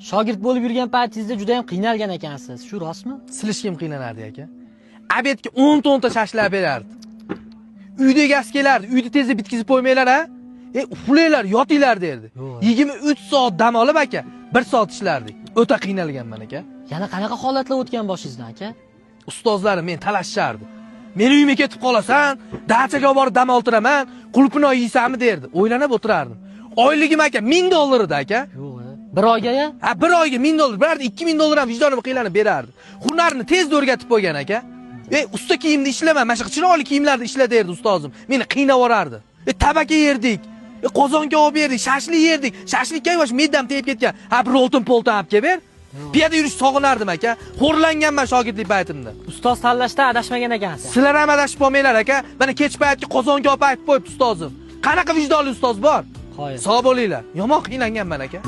Shogird bo'lib yurgan paytingizda juda ham qiynalgan ekansiz. Shu rostmi? Silishga ham qiynanardi aka. Обед ga 10 ta 10 ta shashlar berardi. Uyda egasi kelardi, uyni tezda bitkizib qo'ymanglar ha. Uxlanglar, yotinglar derdi. 23 soat dam olib aka, 1 soat ishlardik. O'ta qiynalganman aka. Yana qanaqa holatlar o'tgan boshingizdan aka? Ustozlarim meni talashishardi. Meni uyimga ketib qolasan, dachaga borib dam oltiraman, qulupnoy yeysanmi derdi. O'ylanib o'tirardim. Oyligim aka $1000 edi aka. Yo'q, bir oyga ya? Ha, bir oyga $1000 berardi, $2000 ham vijdonim qiylanib berardi. Hunarni tez o'rgatib qo'ygan aka. Usta kiyimda ishlama, mana shu chiroyli kiyimlarda ishla derdi ustozim. Meni qiynab yuborardi. Tabaka yerdik, qozon kabob yerdik, shashlik yerdik. Shashlikka yosh meddam tegib ketgan. Ha, bir oltin poltan olib kelib ber. Piyoda yurish sog'inardim aka. Xo'rlanganman shogirdlik paytimda. Ustoz tanlashda adashmagan ekansiz. Sizlar ham adashib qolmanglar aka. Mana kech paytga qozon kabob aytib qo'yibdi ustozim. Qanaqa vijdonli ustoz bor? Qoyil. Sog' bo'linglar. Yomon qiynalganman aka.